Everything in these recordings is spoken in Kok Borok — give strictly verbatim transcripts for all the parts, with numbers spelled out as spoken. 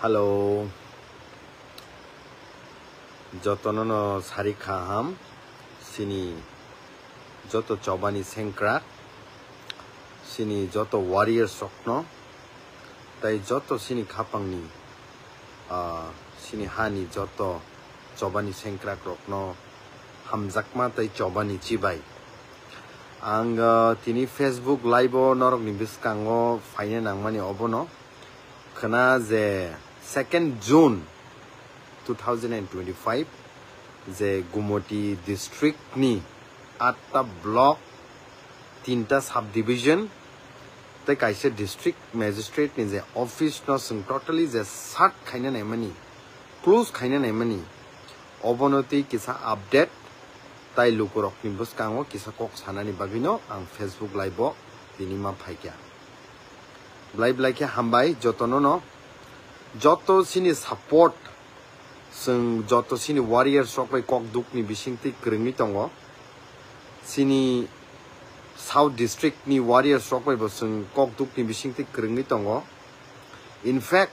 Hello. Jotono no sari kaham, sini joto chobani sengkrak, sini joto warriors rokno, tai joto sini khapangni, ah, sini hani joto chobani sengkrak rokno hamjakma tai chobani chibai. Ang, ah, tini Facebook live o norokni bwskango phaina nangmani obono khna je second June two thousand and twenty-five je Gumoti district ni atta block, tinta subdivision tei kaisa district magistrate ni je office no chwng totally je shut khaina naimani, close khaina naimani, obono twi kisa update tai lukurokni bwskango kisa kok sanani bagwino ang Facebook live o tini ma phaikha. Belai belai khe hambai jotono no, joto sini support, chwng joto sini warriors rok bai kok dukni bisingtwi kwrwngwi tongo. Sini South District ni warriors rok bai bo chwng kok dukni bisingtwi kwrwngwi tongo. In fact,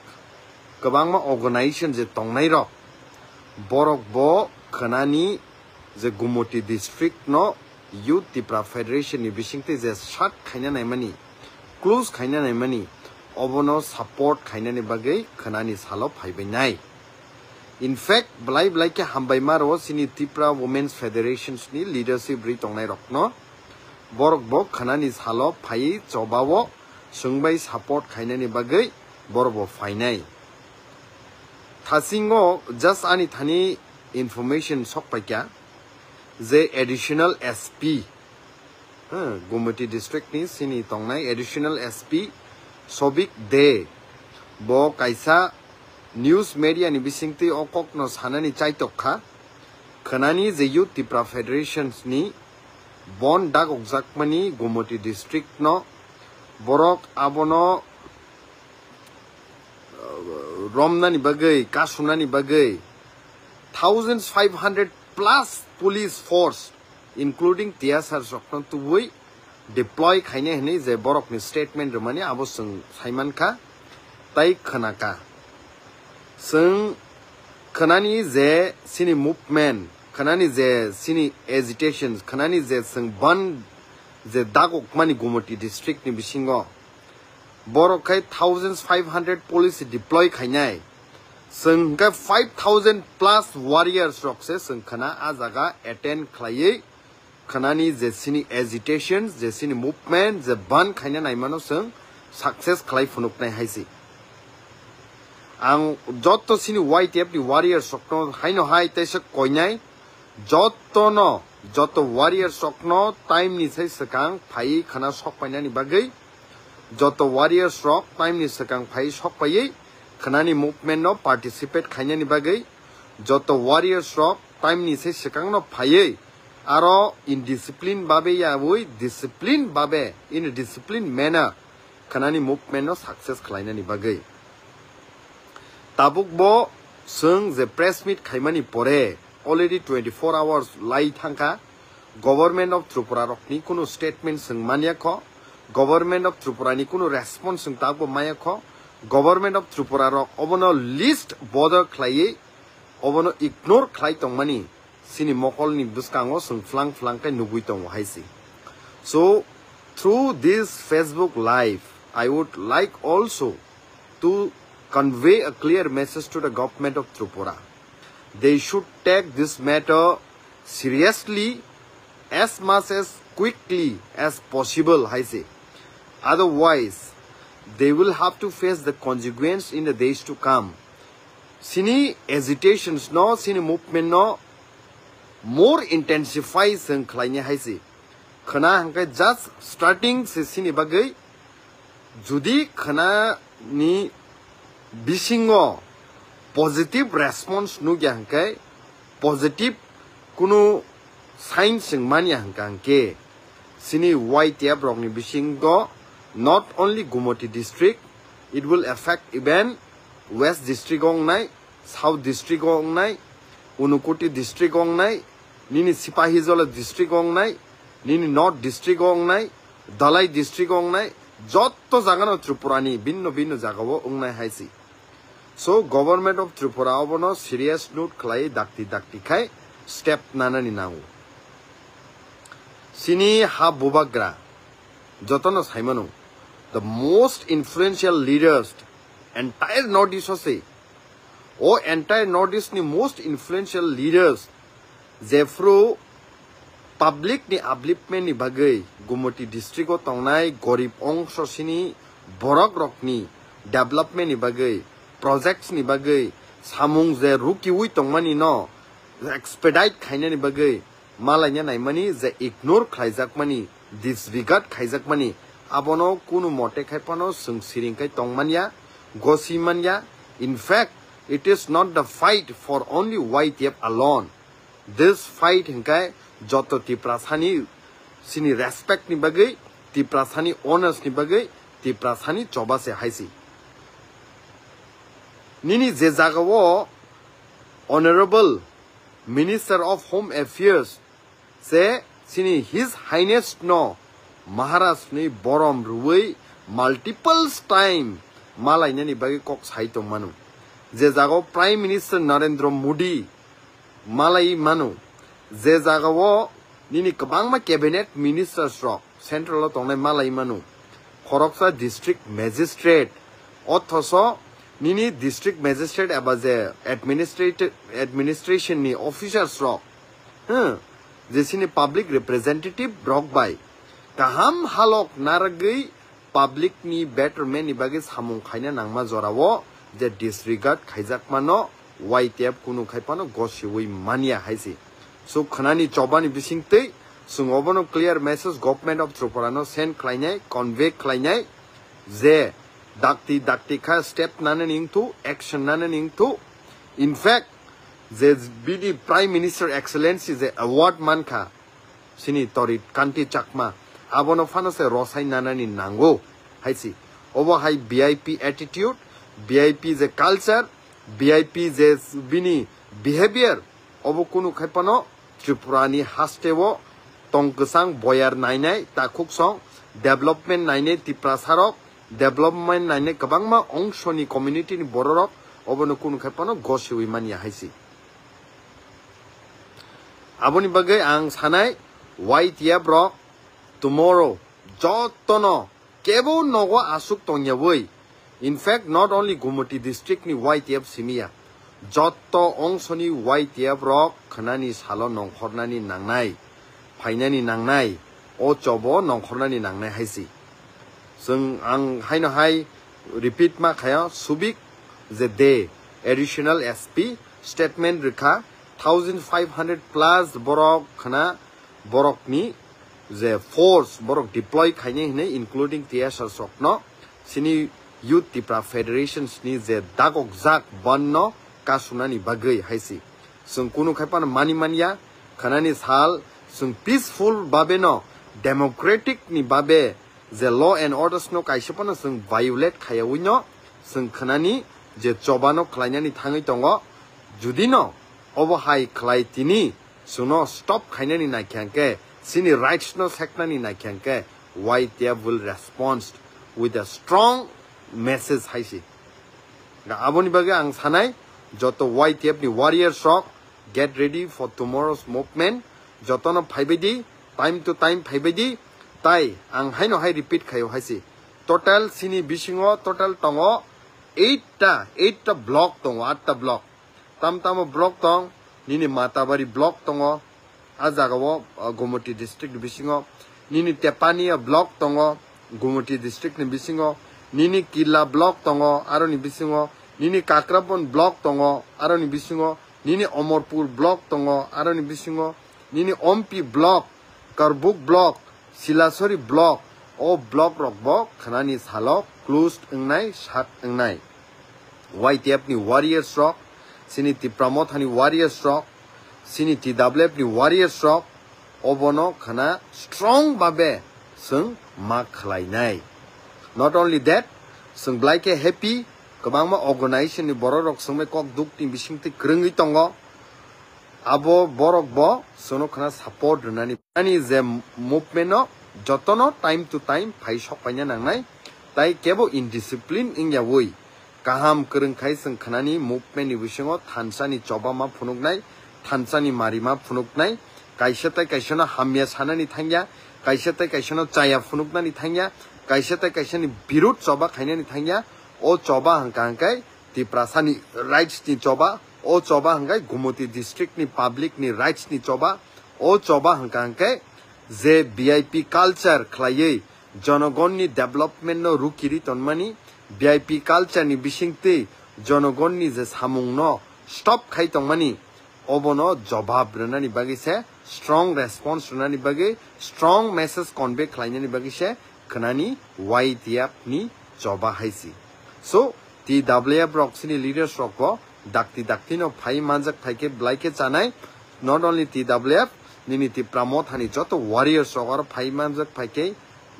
kwbangma organization je tongnai rok, borok bo khwnani je Gumoti district no Youth Tipra Federation ni bisingtwi je shut khaina naimani, close khaina naimani, obono support khainani bagwi khwnani salo phaibai nai. In fact, belai belai khe hambai ma rwo sini Tipra Women's Federations ni leadership rwi tongnai rokno. Borok bo khwnani salo phaiwi chobao chwng bai support khainani bagwi borok bo phainai. Thasingo just ani thani information sok paikha je additional S P, hmm, Gumoti district ni sini tongnai additional S P Sobik De bo kaisa news media ni bisingtwi o kokno sanani chaitok kha, khwnani je Youth Tipra Federations ni bon dagokjakmani Gumoti district no borok abono romnani bagwi, kasunani bagwi thousands five hundred plus police force, including T S R rokno tubui deploy khainai hwnwi je borokni statement rwmani abo chwng saimankha tai khwnakha. Chwng khwnani je sini movement, khwnani je sini agitation, khwnani je chwng ban je dagokmani Gumoti district ni bisingo borok khai thousands five hundred police deploy khainai. Chwng hwnkhe five thousand plus warriors rok se chwng khna a jaga attend khlaiwi khwnani je sini agitation, je sini movement, je ban khaina naimano chwng success khlai phunuknai hai se. Ang joto sini Y T F ni warriors rokno haino hai teisa koinai, jotono, joto warriors rokno time ni sai swkang phaiwi khna sok painani bagwi, joto warriors rok time ni swkang phaiwi sok paiwi khnani movement no participate khainani bagwi, joto warriors rok time ni sai swkang no phaiwi aro in discipline babe yawi discipline babe, in a discipline manner khnani movement no success khlainani bagwi. Tabuk bo chwng je press meet khaimani pore already twenty-four hours lai thangkha. Government of Tripura rokni kunu statement chwng manya kho, Government of Tripura ni kunu response chwng tabuk bo maya kho. Government of Tripura rok obono list bother khlaiwi obono ignore khlai tongmani sini mokolni bwskango chwng phlang phlang khe nugwi tongo hai se. So, through this Facebook live, I would like also to convey a clear message to the government of Tripura. They should take this matter seriously as much as quickly as possible, hai se. Otherwise, they will have to face the consequence in the days to come. Sini agitations no, sini movement no more intensify chwng khlaini hai se. Khna hwnkhe just starting se sini bagwi, judi khna ni bisingo positive response nukya hwnkhe, positive kunu sign chwng manya hwnkha hwnkhe, sini Y T F rokni bisingo not only Gumoti district, it will affect even West district o wngnai, South district o wngnai, Unakoti district o wngnai, nini Sipahijola district o wngnai, nini North district o wngnai, Dhalai district o wngnai, jotto jagano Tripura ni binno binno jagao wngnai hai se. So government of Tripura obono serious note khlai dakti dakti khai step nanani nango. Sini ha bubagra jotono saimano, the most influential leaders entire North East ose. O entire North East ni most influential leaders jephru public ni upliftment ni bagwi, Gumoti district o tongnai gorib ongsho sini borok rokni development ni bagwi, projects ni bagwi, samung je rukiwi tongmani no expedite khainani bagwi malaina naimani je ignore khlaijakmani, disregard khaijakmani, abono kunu mote khai phano chwng siring khai tongmanya, gosi manya. In fact, it is not the fight for only Y T F alone. This fight hingkai joto Tiprasani sini respect ni bagwi, Tiprasani honors ni bagwi, Tiprasani choba se haisi. Nini je jagao Honorable Minister of Home Affairs se sini His Highness no Maharaj ni borom rwui multiple time malainani bagwi kok sai tongmano. Je jagao Prime Minister Narendra Modi malai mano. Je jagao nini kwbangma cabinet ministers rok central o tongnai malai mano. Khoroksa district magistrate, othoso nini district magistrate eba je administrative, administration ni officers rok, hmm, je sini public representative rok bai kaham halok naragwi public ni betterment ni bagwi samung khaina nangma jorao je disregard khaijakmano Y T F kunu khai phano gosiwi manya hai se. So khwnani chobani bisingtwi chwng obono clear message Government of Tripura no send khlainai, convey khlainai je dakti dakti kha step nanani wngthu, action nanani wngthu. In fact, je bini Prime Minister Excellency je award mankha, sini Torit Kanti Chakma, abono phano se rosai nanani nango hai se. Obo hai V I P attitude, V I P je culture, V I P je bini behavior, obo kunu khai phano Tripura ni haste o tong kwchang boyar nainai, takhuk song development nainai, Tiprasa rok development nainai, kwbangma ongsoni community ni bororok obono kunu khai phano gosiwi manya hai se. Aboni bagwi ang sanai, Y T F rok tomorrow jotono kebo nogo asuk tongyawi. In fact, not only Gumoti district ni Y T F simiya, jotto ongsoni Y T F rok khwnani salo nongkhornani nangnai, phainani nangnai, o chobo nongkhornani nangnai hai se. Chwng ang haino hai repeat ma khayo, subik je de additional S P statement rwkha, thousand five hundred plus borok khna borokni je force borok deploy khainai hinwi, including T S R sokno, sini Youth Tipra Federations ni je dagokjak bandh no kasunani bagwi hai se. Chwng kunu khai phano mani manya, khanani sal chwng peaceful babe no, democratic ni babe je law and orders no kaisa phano chwng violate khayawino chwng khanani je choba no khlainani thangwi tongo. Judi no obo hai khlai tini chwngno stop khainani naikha hwnkhe, chini rights no seknani naikha hwnkhe, Y T F will respond with a strong message hai se. Da aboni bagwi ang sanai, joto Y T F ni warriors rok, get ready for tomorrow's movement. Jotono phaibai di, time to time phaibai di. Tai ang haino hai repeat khayo hai se. Total sini bisingo total tongo eight ta, eight ta block tongo, aat ta block. Tam tamo block tong, nini Matabari block tongo, a jagao, uh, Gomoti district ni bisingo, nini Tepania block tongo, Gomoti district ni bisingo, nini Killa block tongo, aroni bisingo, nini Kakrabon block tongo, aroni bisingo, nini Omorpur block tongo, aroni bisingo, nini Ompi block, Karbuk block, Silasori block, o block rok bo khnani salo closed wngnai, shut wngnai. Y T F ni warriors rok, sini Tipra Motha ni warriors rok, sini T W F ni warriors rok, obono khna strong babe chwng ma khlainai. Not only that, chwng belai khe happy, kwbangma organization ni borok rok chwngbai kok duk ni bisingtwi kwrwngwi tongo. Abo borok bo chwngno khna support rwnani. Ani je movement no jotono time to time phai sok paina nangnai, tai kebo indiscipline wngyawi, Kaham kwrwng khai chwng khnani movement ni bisingo thansa ni choba ma phunuknai, thansa ni mari ma phunuknai, kaisa tai kaisa no hamya sanani thangya, kaisa tai kaisa no chaya phunuknani thangya, kaisa tai kaisa ni birud choba khainani thangya. O choba hwnkha hwnkhe Tiprasa ni rights ni choba, o choba hwnkhe Gumoti district ni public ni rights ni choba, o choba hwnkha hwnkhe je V I P culture khlaiwi jonogonni development no rukiri tonmani, V I P culture ni bisingtwi jonogonni je samung no stop khai tongmani, obono jobab rwnani bagwi se, strong response rwnani bagwi, strong message convey khlainani bagwi se khnani Y T F ni choba hai si. So, T W F rok sini leaders rok bo dakti dakti no phai manjak phai khe belai khe chanai, not only T W F, nini Tipra Motha ni joto warriors rok aro phai manjak phai khe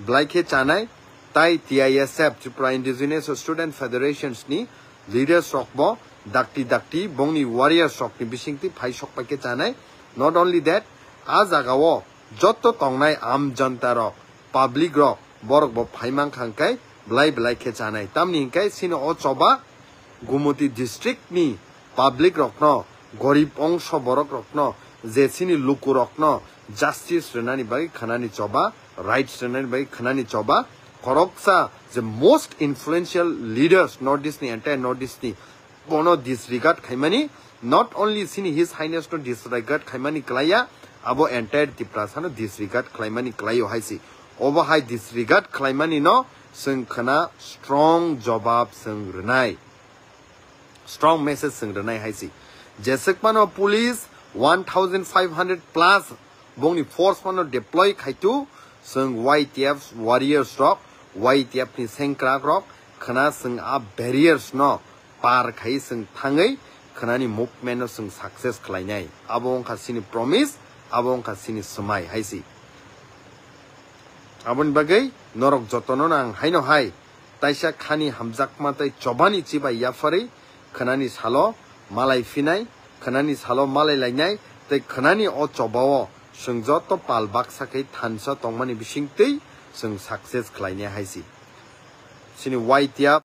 belai khe chanai, tai T I S F, Tripura Indigenous Student Federations ni leaders rok bo dakti dakti bongni warriors rok ni bisingtwi phai sok pai khe chanai. Not only that, a jaga o joto tongnai am janta rok, public rok, borok bo phai mankha hwnkhe belai belai khe chanai. Tamni hwnkhe sini o choba Gumoti district ni public rokno, gorib ongso borok rokno, je sini luku rokno justice rwnani bagwi khnani choba, rights rwnani bagwi khnani choba, khoroksa je most influential leaders North East ni, entire North East ni, bono disregard khaimani, not only sini His Highness no disregard khaimani kwlaiya, abo entire Tiprasa no disregard khlaimani kwlaio hai si. Obo hai disregard khlaimani no chwng khna strong jobab chwng rwnai, strong message chwng rwnai hai si. Jeswkmano police one thousand five hundred plus bongni force phano deploy khaitu, chwng Y T F warriors rok, Y T F ni sengkrak rok khna chwng a barriers no par khai chwng thangwi khnani movement no chwng success khlainai. Abo wngkha chini promise, abo wngkha chini swmai hai si. Aboni bagwi norok jotono no ang haino hai taisa khani hamjakma tei chobani chibai yapharwi khnani salo malai phinai, khnani salo malai lainai, tei khnani o chobao chwng joto pal baksa khe thansa tongmani bisingtwi chwng success khlainai hai si. Chini Y T F